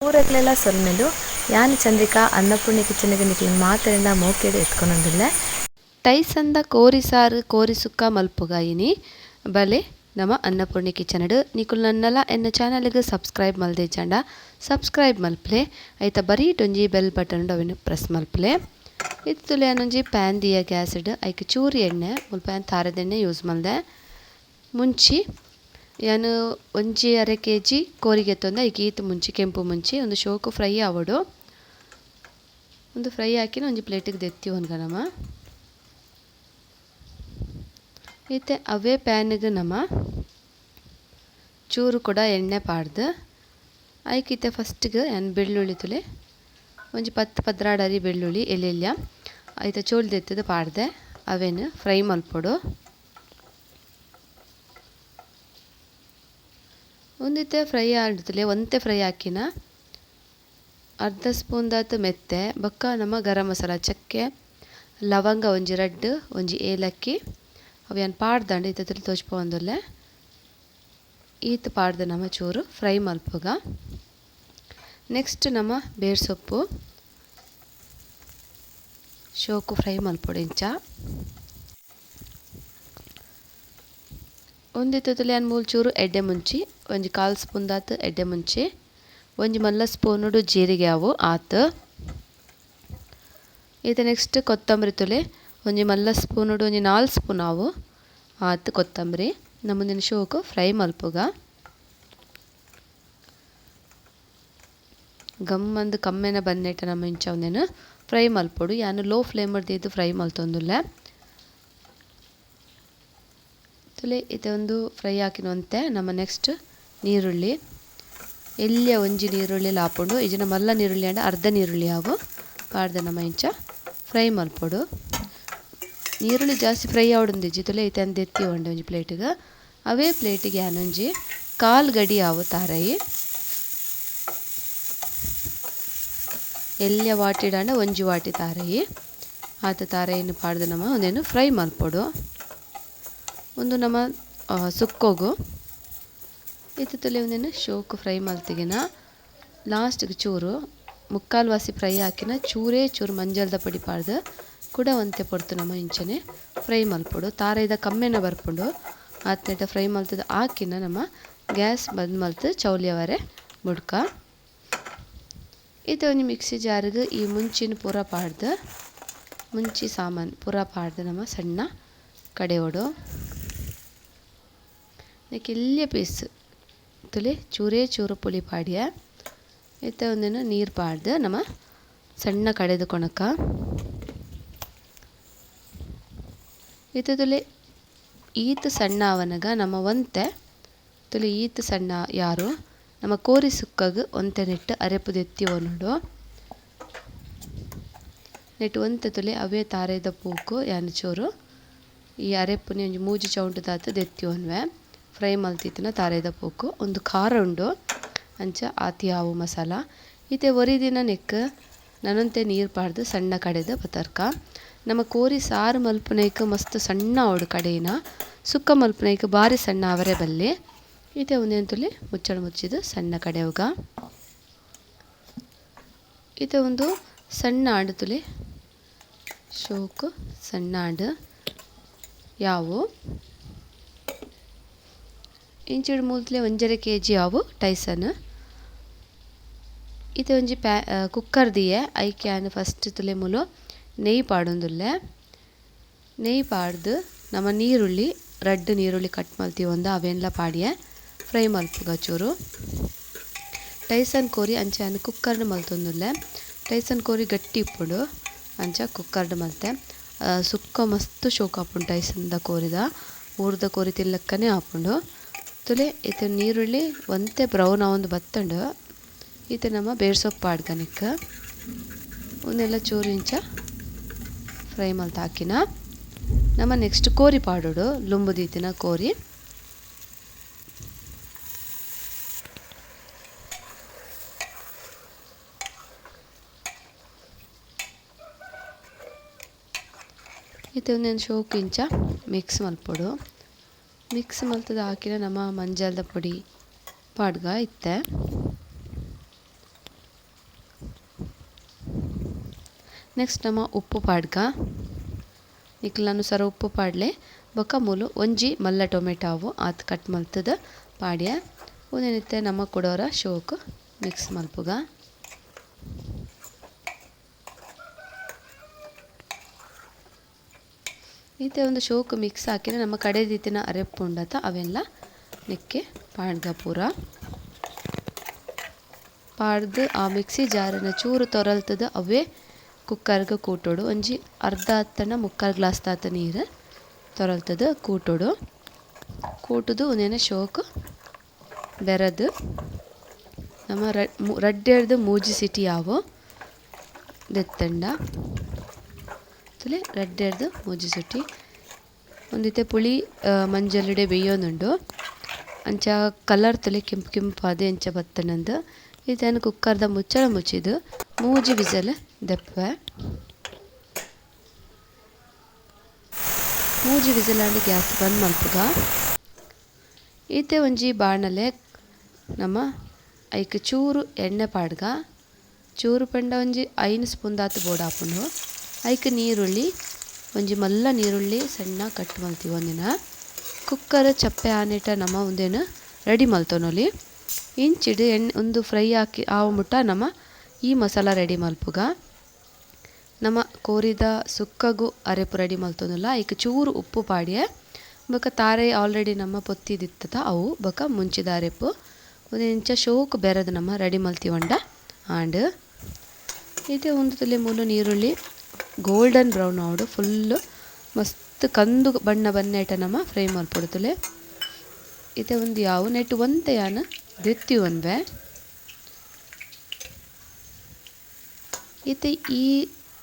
ಪೂರೆಗ್ಲೆಲ ಸೊಲ್ಮೆಲು. ಯಾನ್ ಚಂದ್ರಿಕಾ ಅನ್ನಪೂರ್ಣೆ ಕಿಚನ್ ಗ್ ನಿಕ್ಲೆನ್ ಮಾತೆರೆನ್ಲ ಮೋಕೆಡ್ ಎದ್ಕೊನೊಂದುಲ್ಲೆ. ಟೈಸನ್ದ ಕೋರಿ ಸಾರ್ ಕೋರಿ ಸುಕ್ಕ ಮಲ್ಪುಗ ಇನಿ ಬಲೆ ನಮ ಅನ್ನಪೂರ್ಣೆ ಕಿಚನ್ ಡ್. ನಿಕುಲು ನನ್ನಲ ಎನ್ನ ಚಾನೆಲ್ ಗ್ ಸಬ್ಸ್ಕ್ರೈಬ್ ಮಲ್ದಿಜ್ಜಂಡ ಸಬ್ಸ್ಕ್ರೈಬ್ ಮಲ್ಪುಲೆ. ಐತ ಬರೀಟ್ ಒಂಜಿ ಬೆಲ್ ಬಟನ್ ಉಂಡು ಅವೆನ್ ಪ್ರೆಸ್ ಮಲ್ಪುಲೆ. ಇತ್ತೆ ತೂಲೆ ಯಾನೊಂಜಿ ಪ್ಯಾನ್ ದೀಯ ಗ್ಯಾಸ್ ಡ್ ಐಕ್ ಚೂರು ಎಣ್ಣೆ ಮುಲ್ಪ ಯಾನ್ ತಾರೆದ ಎಣ್ಣೆ ಯೂಸ್ ಮಲ್ದೆ. ಮುಂಚಿ ಯಾನ್ ಒಂಜಿ ಅರೆ ಕೆ ಜಿ ಕೋರಿ ಗೆತ್ತೊಂದೆ ಐಕ್ ಈತ್ ಮುಂಚಿ ಕೆಂಪು ಮುಂಚಿ ಉಂದು ಶೋಕು ಫ್ರೈ ಆವೊಡು. ಉಂದು ಫ್ರೈ ಆಕಿನ ಒಂಜಿ ಪ್ಲೇಟಿಗೆ ದೆತ್ತಿ ಒನ್ಗ ನಮ. ಇತ್ತೆ ಅವೇ ಪ್ಯಾನ್ಗ್ ನಮ ಚೂರು ಕೂಡ ಎಣ್ಣೆ ಪಾಡ್ದು ಐಕ್ ಇತ್ತೆ ಫಸ್ಟ್ಗೆ ಯಾನ್ ಬೆಳ್ಳುಳ್ಳಿ ತುಲೆ ಒಂಜಿ 10 12 ಅರಿ ಬೆಳ್ಳುಳ್ಳಿ ಎಲ್ಯ ಐತ ಚೋಲಿ ದೆತ್ತುದು ಪಾಡ್ದೆ ಅವೆನ್ ಫ್ರೈ ಮಲ್ಪೊಡು. ಒಂದಿತ್ತೆ ಫ್ರೈ ಆಡ್ತಲೆ ಒಂತೆ ಫ್ರೈ ಹಾಕಿನ ಅರ್ಧ ಸ್ಪೂನ್ ದಾತ್ ಮೆತ್ತೆ ಬೊಕ್ಕ ನಮ್ಮ ಗರಂ ಮಸಾಲ ಚಕ್ಕೆ ಲವಂಗ ಒಂಜಿ ರಡ್ಡ್ ಒಂಜಿ ಏಲಕ್ಕಿ ಅವು ಯಾನ್ ಪಾಡ್ದಂಡ ಇತ್ತೆ ತುಲಿ ತೋಜ್ಪೊಂದುಲ್ಲೆ. ಈತ್ ಪಾಡ್ದ್ ನಮ ಚೂರು ಫ್ರೈ ಮಲ್ಪುಗ. ನೆಕ್ಸ್ಟ್ ನಮ ಬೇರ್ ಸೊಪ್ಪು ಶೋಕು ಫ್ರೈ ಮಲ್ಪೊಡು ಇಂಚ. ಒಂದಿತ್ತೆ ತುಲಿ ಯಾನ್ ಮೂಲು ಚೂರು ಎಡ್ಡೆ ಮುಂಚಿ ಒಂಜಿ ಕಾಲ್ ಸ್ಪೂನ್ ದಾತ್ ಎಡ್ಡೆ ಮುಂಚಿ ಒಂಜಿ ಮಲ್ಲ ಸ್ಪೂನುಡು ಜೀರಿಗೆ ಅವು ಆತ್. ಇತ್ತೆ ನೆಕ್ಸ್ಟ್ ಕೊತ್ತಂಬರಿ ತುಲೆ ಒಂಜಿ ಮಲ್ಲ ಸ್ಪೂನುಡು ಒಂಜಿ 4 ಸ್ಪೂನ್ ಅವು ಆತ್ ಕೊತ್ತಂಬರಿ. ನಮುಂದಿನ ಶೋಕು ಫ್ರೈ ಮಲ್ಪುಗ. ಗಮ್ಮಂದು ಕಮ್ಮೆನ ಬನ್ನೇಟ ನಮ್ಮ ಇಂಚ ಒಂದೇನು ಫ್ರೈ ಮಲ್ಪೊಡು. ಯಾನು ಲೋ ಫ್ಲೇಮ್ ದೀದ್ ಫ್ರೈ ಮಲ್ತೊಂದುಲ್ಲೆ. ತುಲೆ ಇತ್ತೆ ಒಂದು ಫ್ರೈ ಹಾಕಿನಂತೆ ನಮ್ಮ ನೆಕ್ಸ್ಟ್ ನೀರುಳ್ಳಿ ಎಲ್ಲಿಯ ಒಂಜಿ ನೀರುಳ್ಳಿ ಲಾಪುಂಡು ಇಜಿನ ಮಲ್ಲ ನೀರುಳ್ಳಿ ಅಂಡ ಅರ್ಧ ನೀರುಳ್ಳಿ ಆವು ಪಾಡ್ದೆ ನಮ್ಮ ಇಂಚ ಫ್ರೈ ಮಲ್ಪೊಡು. ನೀರುಳ್ಳಿ ಜಾಸ್ತಿ ಫ್ರೈ ಆವೊಡುಂದಿಜ್ಜಿ. ತುಲೆ ಇತ್ತೆ ಅಂದ್ ಎತ್ತಿ ಒಂಡೆ ಒಂಜಿ ಪ್ಲೇಟಿಗೆ. ಅವೇ ಪ್ಲೇಟಿಗೆ ಯಾನೊಂಜಿ ಕಾಲ್ ಗಡಿ ಆವು ತಾರಯಿ ಎಲ್ಲಿಯ ವಾಟಿಡಾಂಡ ಒಂಜಿ ವಾಟಿ ತಾರಯಿ ಆತ ತಾರಯಿನ ಪಾಡ್ದು ನಮ್ಮ ಒಂದೇನು ಫ್ರೈ ಮಲ್ಪೊಡು. ಒಂದು ನಮ್ಮ ಸುಕ್ಕೋಗು ಇತ್ತೆ ತುಲೆ ಒಂದೇನು ಶೋಕು ಫ್ರೈ ಮಲ್ತಿಗಿನ ಲಾಸ್ಟ್ಗೆ ಚೂರು ಮುಕ್ಕಾಲು ವಾಸಿ ಫ್ರೈ ಹಾಕಿನ ಚೂರೇ ಚೂರು ಮಂಜಲ್ದ ಪೊಡಿ ಪಾಡ್ದು ಕೂಡ ಒಂತೆ ಪೊರ್ತು ನಮ್ಮ ಇಂಚನೆ ಫ್ರೈ ಮಲ್ಪೊಡು. ತಾರೈದ ಕಮ್ಮೆನ ಬರ್ಪುಂಡು ಆತ್ನೇಟ ಫ್ರೈ ಮಲ್ತದ ಹಾಕಿನ ನಮ್ಮ ಗ್ಯಾಸ್ ಬಂದ್ ಮಲ್ತು ಚೌಲಿಯವರೆ ಬುಡ್ಕ. ಇತ್ತೆ ಒಂಜಿ ಮಿಕ್ಸಿ ಜಾರಿಗೆ ಈ ಮುಂಚಿನ ಪೂರ ಪಾಡ್ದು ಮುಂಚಿ ಸಾಮಾನು ಪೂರ ಪಾಡ್ದು ನಮ್ಮ ಸಣ್ಣ ಕಡೆಯೋಡು. ಎಲ್ಲಿಯ ಪೀಸ್ ತುಲೆ ಚೂರೇ ಚೂರು ಪುಳಿ ಪಾಡ್ಯ ಇತ್ತೆ ಒಂದೇನು ನೀರು ಪಾಡ್ದು ನಮ್ಮ ಸಣ್ಣ ಕಡೆದು ಕೊಣಕ. ಇತ್ತೆ ತುಲೆ ಈತ್ ಸಣ್ಣ ಅವನಗ ನಮ್ಮ ಒಂತೆ ತುಲೆ ಈತ್ ಸಣ್ಣ ಯಾರು ನಮ್ಮ ಕೋರಿ ಸುಕ್ಕಗ್ ಒಂತೆ ನೆಟ್ಟು ಅರೆಪುದೆತ್ತಿ ಒನೋಡು. ನೆಟ್ಟು ಒಂತೆ ತುಲೆ ಅವೇ ತಾರೇದ ಪೂಕು ಯಾನ್ ಚೂರು ಈ ಅರೆಪುನಿ ಒಂಜಿ ಮೂಜಿ ಚೌಂಟು ದಾತು ದೆತ್ತಿ ಒನ್ವೆ ಫ್ರೈ ಮಲ್ತಿತ್ತಿನ ತಾರೇದ ಪೂಕು ಒಂದು ಖಾರ ಉಂಡು ಅಂಚ ಆತಿ ಆವು ಮಸಾಲ. ಇತ್ತೆ ಒರಿ ದಿನ ನೆಕ್ ನನೊಂತೆ ನೀರು ಪಾಡ್ದು ಸಣ್ಣ ಕಡೆದು ಬತರ್ಕ. ನಮ್ಮ ಕೋರಿ ಸಾರು ಮಲ್ಪುನೈಕ್ ಮಸ್ತ್ ಸಣ್ಣ ಆವೊಡು ಕಡೆಯಿನ ಸುಕ್ಕ ಮಲ್ಪುನೈಕ್ ಬಾರಿ ಸಣ್ಣ ಅವರೆ ಬಲ್ಲಿ. ಇತ್ತೆ ಒಂದೇನು ತುಲಿ ಮುಚ್ಚಳ ಮುಚ್ಚಿದು ಸಣ್ಣ ಕಡೆಯುಗ. ಇತ್ತೆ ಒಂದು ಸಣ್ಣ ಆಂಡು ತುಲಿ ಶೋಕು ಸಣ್ಣ ಆಂಡು ಯಾವು ಇಂಚಿಡ್ ಮೂಲ್ತಲೆ ಒಂಜರೆ ಕೆ ಜಿ ಆವು ಟೈಸನ್. ಇತ್ತೆ ಒಂಜಿ ಪ್ಯಾ ಕುಕ್ಕರ್ ದಿಯೆ ಐಕ್ ಯಾನ್ ಫಸ್ಟ್ ತುಲೆ ಮೂಲು ನೆಯ್ಯಿ ಪಾಡೊಂದುಲ್ಲೆ. ನೆಯ್ಯಿ ಪಾಡ್ದು ನಮ ನೀರುಳ್ಳಿ ರಡ್ಡ್ ನೀರುಳ್ಳಿ ಕಟ್ ಮಲ್ತಿ ಒಂದ ಅವೆನ್ಲ ಪಾಡ್ಯೆ ಫ್ರೈ ಮಲ್ಪುಗ ಚೂರು. ಟೈಸನ್ ಕೋರಿ ಅಂಚ ಯಾನ್ ಕುಕ್ಕರ್ಡ್ ಮಲ್ತೊಂದುಲ್ಲೆ. ಟೈಸನ್ ಕೋರಿ ಗಟ್ಟಿ ಇಪ್ಪುಂಡು ಅಂಚ ಕುಕ್ಕರ್ಡ್ ಮಲ್ತೆ. ಸುಕ್ಕ ಮಸ್ತ್ ಶೋಕು ಆಪುಂಡು ಟೈಸನ್ದ ಕೋರಿದ ಊರ್ದ ಕೋರಿ ತಿನ್ಲಕ್ಕನೆ ಆಪುಂಡು. ತುಲೆ ಇತ್ತೆ ನೀರುಳ್ಳಿ ಒಂತೆ ಬ್ರೌನ್ ಆವೊಂದು ಬತ್ತುಂಡು. ಇತ್ತೆ ನಮ್ಮ ಬೇರ್ ಸೊಪ್ಪು ಪಾಡ್ಗನಿಕ್ ಉಂದೆಲ್ಲ ಚೂರು ಇಂಚ ಫ್ರೈ ಮಲ್ತ್ ಹಾಕಿನ ನಮ್ಮ ನೆಕ್ಸ್ಟ್ ಕೋರಿ ಪಾಡೋಡು ಲುಂಬು ದೀತಿನ ಕೋರಿ. ಇತ್ತೆ ಒಂದೊಂದು ಶೋಕು ಇಂಚ ಮಿಕ್ಸ್ ಮಲ್ಪೊಡು. ಮಿಕ್ಸ್ ಮಲ್ತದ ಹಾಕಿನ ನಮ್ಮ ಮಂಜಲ್ದ ಪೊಡಿ ಪಾಡ್ಗ ಇತ್ತೆ. Next ನಮ್ಮ ಉಪ್ಪು ಪಾಡ್ಗ ನಿಕ್ಲನುಸಾರ ಉಪ್ಪು ಪಾಡ್ಲೆ ಬೊಕ್ಕ ಮೂಲು ಒಂಜಿ ಮಲ್ಲ ಟೊಮೆಟೊ ಅವು ಆತ್ ಕಟ್ ಮಲ್ತದ ಪಾಡ್ಯ ಉಂದೆನಿತ್ತೆ ನಮ್ಮ ಕುಡೋರ ಶೋಕ್ ಮಿಕ್ಸ್ ಮಲ್ಪುಗ. ಇತ್ತೆ ಒಂದು ಶೋಕ್ ಮಿಕ್ಸ್ ಹಾಕಿನ ನಮ್ಮ ಕಡೆದಿತ್ತಿನ ಅರೆಪ್ಪು ಉಂಡತ ಅವೆಲ್ಲ ನೆಕ್ಕೆ ಪಾಡ್ಗ ಪೂರ ಪಾಡ್ದು ಆ ಮಿಕ್ಸಿ ಜಾರನ ಚೂರು ತೊರಲ್ತದ ಅವೇ ಕುಕ್ಕರ್ಗೆ ಕೂಟೋಡು ಒಂಜಿ ಅರ್ಧ ಆತನ 3/4 ಗ್ಲಾಸ್ ತಾತ ನೀರು ತೊರಲ್ತದ ಕೂಟೋಡು ಕೂಟುದು ಒಂದೇನ ಶೋಕ್ ಬೆರದು ನಮ್ಮ ರಡ್ಡೆರ್ದು 3 ಸಿಟಿ ಯಾವು ದೆತ್ತಂಡ ತುಲೆ ರಡ್ಡೆರ್ದು 3 ಸಿಟಿ ಒಂದಿತ್ತೆ ಪುಳಿ ಮಂಜಲ್ಡೆ ಬೇಯೋನುಂಡು ಅಂಚ ಕಲರ್ ತುಲೆ ಕೆಂಪು ಕೆಂಪಾದೆ ಅಂಚ ಬತ್ತನಂದು ಇದನ್ನು ಕುಕ್ಕರ್ದ ಮುಚ್ಚಳ ಮುಚ್ಚಿದು 3 ವಿಸಲ್ ದೆಪ್ಪೆ 3 whistle and gas ಬಂದ್ ಮಲ್ಪುಗ. ಇತ್ತೆ ಒಂಜಿ ಬಾಣಲೆ ನಮ್ಮ ಐಕ್ ಚೂರು ಎಣ್ಣೆ ಪಾಡ್ಗ ಚೂರು ಪಂಡ ಒಂಜಿ 5 ಸ್ಪೂನ್ ದಾತ್ ಬೋಡಾಪುಂಡು. ಐಕ್ ನೀರುಳ್ಳಿ ಒಂಜಿ ಮಲ್ಲ ನೀರುಳ್ಳಿ ಸಣ್ಣ ಕಟ್ ಮಲ್ತೀವಿ ಒಂದಿನ ಕುಕ್ಕರ್ ಚಪ್ಪೆ ಆನೇಟ ನಮ್ಮ ಒಂದೇನು ರೆಡಿ ಮಲ್ತೊನೊಲಿ ಇಂಚಿಡು ಎಣ್ಣೆ ಒಂದು ಫ್ರೈ ಹಾಕಿ ಆವಮುಟ್ಟ ನಮ್ಮ ಈ ಮಸಾಲ ರೆಡಿ ಮಲ್ಪುಗ. ನಮ್ಮ ಕೋರಿದ ಸುಕ್ಕಗೂ ಅರೆಪು ರೆಡಿ ಮಲ್ತೊನಲ್ಲ ಐಕ್ ಚೂರು ಉಪ್ಪು ಪಾಡ್ಯ ಬೊಕ ತಾರೆ ಆಲ್ರೆಡಿ ನಮ್ಮ ಪೊತ್ತಿದಿತ್ತದ ಅವು ಬೊಕ ಮುಂಚಿದ ಅರೆಪು ಒಂದು ಇಂಚ ಶೋಕ್ ಬೆರದು ನಮ್ಮ ರೆಡಿ ಮಲ್ತೀವಂಡ ಆಂಡ್ ಇದೇ ಒಂದು ತುಲೆ ಮೂಲು ನೀರುಳ್ಳಿ ಗೋಲ್ಡನ್ ಬ್ರೌನ್ ಆವಡು ಫುಲ್ಲು ಮಸ್ತ್ ಕಂದು ಬಣ್ಣ ಬನ್ನೇಟ ನಮ್ಮ ಫ್ರೈ ಮಲ್ಪೊಡು ತುಲೆ. ಇತ್ತೆ ಒಂದು ಯಾವು ನೆಟ್ಟು ಒಂತೆ ಯಾನ್ ದೆತ್ತಿ ಒಂದ್ವೆ ಇತ್ತೆ ಈ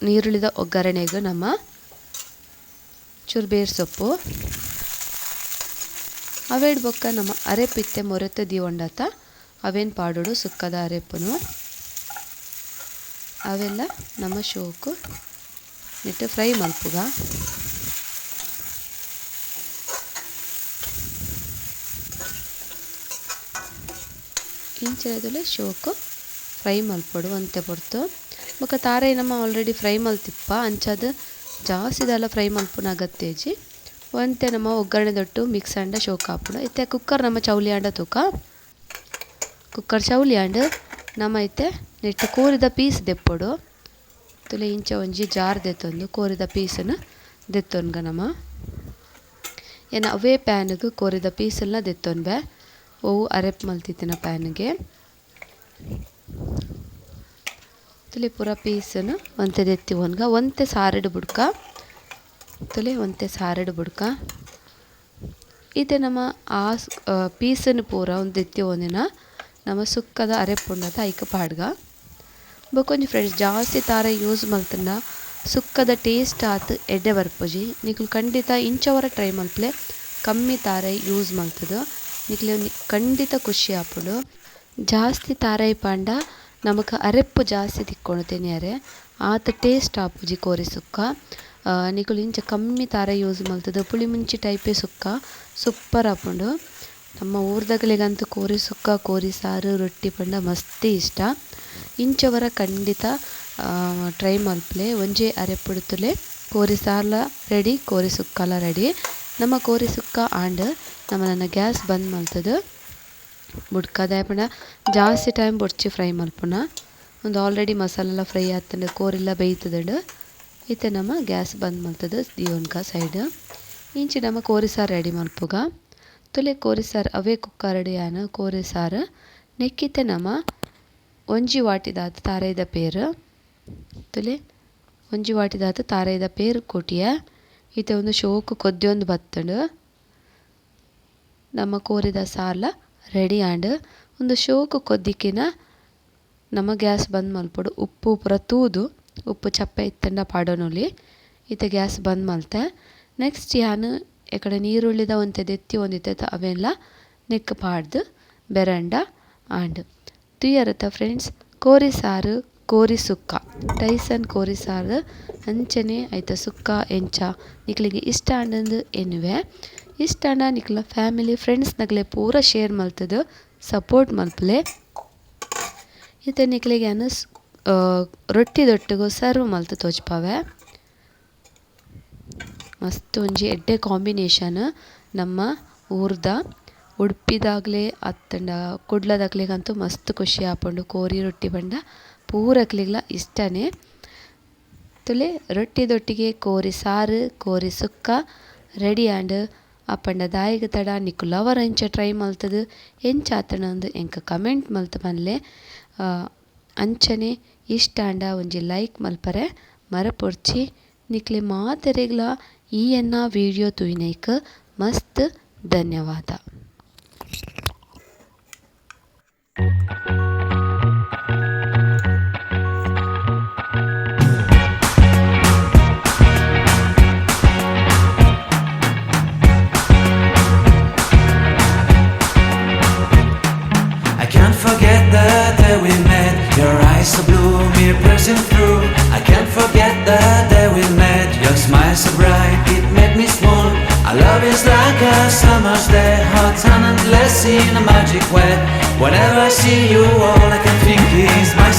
ನೀರುಳ್ಳಿದ ಒಗ್ಗರಣೆಗೆ ನಮ್ಮ ಚೂರು ಬೇರ್ ಸೊಪ್ಪು ಅವೇಡ್ ಬೊಕ್ಕ ನಮ್ಮ ಅರೆಪಿತ್ತೆ ಮೊರೆತ ದೀವೊಂಡತ ಅವೇನು ಪಾಡೋಡು ಸುಕ್ಕದ ಅರೆಪ್ಪುನು ಅವೆಲ್ಲ ನಮ್ಮ ಶೋಕು ನೆಟ್ಟು ಫ್ರೈ ಮಲ್ಪುಗ. ಇಂಚಿನದಲ್ಲೇ ಶೋಕು ಫ್ರೈ ಮಲ್ಪೊಡು ಒಂತೆ ಪೊರ್ತು ಬೊಕ್ಕ ತಾರೆ ನಮ್ಮ ಆಲ್ರೆಡಿ ಫ್ರೈ ಮಲ್ತಿಪ್ಪ ಅಂಚಾದ ಜಾಸ್ತಿದೆಲ್ಲ ಫ್ರೈ ಮಲ್ಪುನ ಅಗತ್ಯಜಿ ಒಂತೆ ನಮ್ಮ ಒಗ್ಗರಣೆ ದೊಟ್ಟು ಮಿಕ್ಸ್ ಆಂಡ ಶೋಕ್ ಆಪುಂಡು. ಇತ್ತೆ ಕುಕ್ಕರ್ ನಮ್ಮ ಚೌಲಿ ಆಂಡ ತೂಕ ಕುಕ್ಕರ್ ಚೌಲಿ ಆಂಡ್ ನಮ್ಮ ಇತ್ತೆ ನೆಟ್ಟು ಕೋರಿದ ಪೀಸ್ ದೆಪ್ಪೊಡು ತುಲೆ ಇಂಚ ಒಂಜಿ ಜಾರ್ ದೆತ್ತೊಂದು ಕೋರಿದ ಪೀಸನ್ನು ದೆತ್ತೊನ್ಗ ನಮ್ಮ ಏನ ಅವೇ ಪ್ಯಾನ್ಗೆ ಕೋರಿದ ಪೀಸನ್ನ ದೆತ್ತೊನ್ಬೆ ಅವು ಅರೆಪ್ ಮಲ್ತಿತ್ತಿನ ಪ್ಯಾನ್ಗೆ ತುಲೆ ಪೂರ ಪೀಸನ್ನು ಒಂತೆ ದೆತ್ತಿ ಒನ್ಗ ಒಂತೆ ಸಾರಡು ಬುಡ್ಕ ತುಲೆ ಒಂತೆ ಸಾರಡು ಬುಡ್ಕ ಇತ್ತೆ ನಮ್ಮ ಆ ಪೀಸನ್ನು ಪೂರ ಒಂದು ದೆತ್ತಿ ಒಂದಿನ ನಮ್ಮ ಸುಕ್ಕದ ಅರೆಪ್ಪುಂಡದ ಐಕ ಪಾಡ್ಗ. ಬೊಕೊಂಜಿ ಫ್ರೆಂಡ್ಸ್ ಜಾಸ್ತಿ ತಾರ ಯೂಸ್ ಮಲ್ತಂಡ ಸುಕ್ಕದ ಟೇಸ್ಟ್ ಆತು ಎಡ್ಡೆ ಬರ್ಪುಜಿ ನಿಕ್ಲು ಖಂಡಿತ ಇಂಚವರ ಟ್ರೈ ಮಲ್ಪಲೆ ಕಮ್ಮಿ ತಾರ ಯೂಸ್ ಮಲ್ತದ ನಿಕ್ಲೆ ಖಂಡಿತ ಖುಷಿ ಆಪುಂಡು. ಜಾಸ್ತಿ ತಾರೈ ಪಾಂಡ ನಮಕ್ ಅರೆಪ್ಪು ಜಾಸ್ತಿ ತಿಕ್ಕೊಂಡು ತಿನಿಯರೆ ಆತ ಟೇಸ್ಟ್ ಆಪುಜಿ ಕೋರಿ ಸುಕ್ಕ. ನಿಕುಲು ಇಂಚ ಕಮ್ಮಿ ತಾರ ಯೂಸ್ ಮಲ್ತದ ಪುಳಿ ಮುಂಚಿ ಟೈಪೇ ಸುಕ್ಕ ಸೂಪರ್ ಆಪುಂಡು. ನಮ್ಮ ಊರ್ದಗಲಿಗಂತೂ ಕೋರಿ ಸುಕ್ಕ ಕೋರಿ ಸಾರು ರೊಟ್ಟಿ ಪಂಡ ಮಸ್ತ್ ಇಷ್ಟ. ಇಂಚವರ ಖಂಡಿತ ಟ್ರೈ ಮಲ್ಪಲೆ ಒಂಜೆ ಅರೆಪುಡುತ್ತಲೆ ಕೋರಿ ಸಾರ್ಲ ರೆಡಿ ಕೋರಿ ಸುಕ್ಕಲ ರೆಡಿ. ನಮ್ಮ ಕೋರಿ ಸುಕ್ಕ ಆಂಡ್ ನಮ್ಮ ನನ್ನ ಗ್ಯಾಸ್ ಬಂದ್ ಮಲ್ತದ ಬುಡ್ಕದ ಪಂಡ ಜಾಸ್ತಿ ಟೈಮ್ ಬೊಡ್ಚಿ ಫ್ರೈ ಮಲ್ಪುನ ಒಂದು ಆಲ್ರೆಡಿ ಮಸಾಲೆಲ್ಲ ಫ್ರೈ ಆತಂಡ ಕೋರೆಲ್ಲ ಬೇಯ್ತದಂಡು ಇತ್ತೆ ನಮ್ಮ ಗ್ಯಾಸ್ ಬಂದ್ ಮಲ್ತದ ದಿಯೋನ್ಕ ಸೈಡ್. ಇಂಚಿ ನಮ್ಮ ಕೋರಿ ಸಾರು ರೆಡಿ ಮಲ್ಪುಗ. ತುಲೆ ಕೋರಿ ಸಾರು ಅವೇ ಕುಕ್ಕರ್ ಯಾನ ಕೋರಿ ಸಾರು ನೆಕ್ಕಿತ್ತೆ ನಮ್ಮ ಒಂಜಿ ವಾಟಿದಾತ ತಾರೇದ ಪೇರು ತುಲೆ ಒಂಜಿ ವಾಟಿದಾತ ತಾರೇದ ಪೇರು ಕೊಟಿಯ ಇತ್ತೆ ಒಂದು ಶೋಕು ಕೊದ್ದಿಯೊಂದು ಬತ್ತಂಡು ನಮ್ಮ ಕೋರಿದ ಸಾರ್ಲ ರೆಡಿ ಆಂಡ್ ಒಂದು ಶೋಕು ಕೊದ್ದಿಕ್ಕಿನ ನಮ್ಮ ಗ್ಯಾಸ್ ಬಂದ್ ಮಲ್ಪೊಡು ಉಪ್ಪು ಪೂರ ತೂದು ಉಪ್ಪು ಚಪ್ಪೆ ಇತ್ತಂಡ ಪಾಡೋನೊಲಿ ಇತ್ತೆ ಗ್ಯಾಸ್ ಬಂದ್ ಮಲ್ತೆ. ನೆಕ್ಸ್ಟ್ ಯಾನ್ ಎಕಡೆ ನೀರುಳ್ಳಿದ ಒಂತೆ ದೆತ್ತಿ ಒಂದಿತ್ತೆ ಅವೆಲ್ಲ ನೆಕ್ ಪಾಡ್ದು ಬೆರಂಡ ಆಂಡ್ ತುಯ್ಯರತ ಫ್ರೆಂಡ್ಸ್ ಕೋರಿ ಸಾರು ಕೋರಿ ಸುಕ್ಕ ಟೈಸನ್ ಕೋರಿ ಸಾರು ಅಂಚನೆ ಐತ ಸುಕ್ಕ ಎಂಚ ನಿಕ್ಲಿಗೆ ಇಷ್ಟ ಆಂಡಂದು ಎನ್ನುವೆ ಇಷ್ಟ ಆಂಡ ನಿಕ್ಲ ಫ್ಯಾಮಿಲಿ ಫ್ರೆಂಡ್ಸ್ ನಗಲೆ ಪೂರ ಶೇರ್ ಮಲ್ತದು ಸಪೋರ್ಟ್ ಮಲ್ಪಲೆ. ಇತ್ತೆ ನಿಕ್ಲಿಗೆ ಅನ್ನ ರೊಟ್ಟಿದೊಟ್ಟುಗು ಸರ್ವ್ ಮಲ್ತ್ ತೋಜ್ಪಾವೆ. ಮಸ್ತ್ ಒಂಜಿ ಎಡ್ಡೆ ಕಾಂಬಿನೇಷನ್ ನಮ್ಮ ಊರ್ದ ಉಡುಪಿದಾಗ್ಲೆ ಅತ್ತುಂಡ ಕುಡ್ಲದಕ್ಲೆಗಂತೂ ಮಸ್ತ್ ಖುಷಿ ಆಪುಂಡು ಕೋರಿ ರೊಟ್ಟಿ ಪಂಡ ಪೂರಕ್ಲೆಗ್ಲ ಇಷ್ಟನೆ. ತುಲೆ ರೊಟ್ಟಿದೊಟ್ಟಿಗೆ ಕೋರಿ ಸಾರು ಕೋರಿ ಸುಕ್ಕ ರೆಡಿ ಆಂಡ್. ಅಪಂಡ ದಾಯೆಗ್ ತಡ ನಿಕುಲು ಒರ ಇಂಚ ಟ್ರೈ ಮಲ್ತುದು ಎಂಚ ಆತುಂಡು ಎಂಕ್ ಕಮೆಂಟ್ ಮಲ್ತ್ ಪನ್ಲೆ. ಅಂಚನೆ ಇಷ್ಟ ಆಂಡ ಒಂಜಿ ಲೈಕ್ ಮಲ್ಪರೆ ಮರಪೊಡ್ಚಿ. ನಿಕ್ಲೆ ಮಾತೆರೆಗ್ಲ ಈ ಎನ್ನ ವಿಡಿಯೋ ತೂಯಿನೈಕ್ ಮಸ್ತ್ ಧನ್ಯವಾದ. I can't forget the day we met. Your eyes so blue, me piercing through. I can't forget the day we met. Your smile so bright, it made me swoon. Our love is like a summer's day, hot and endless in a magic way. Whenever I see you, all I can think is my.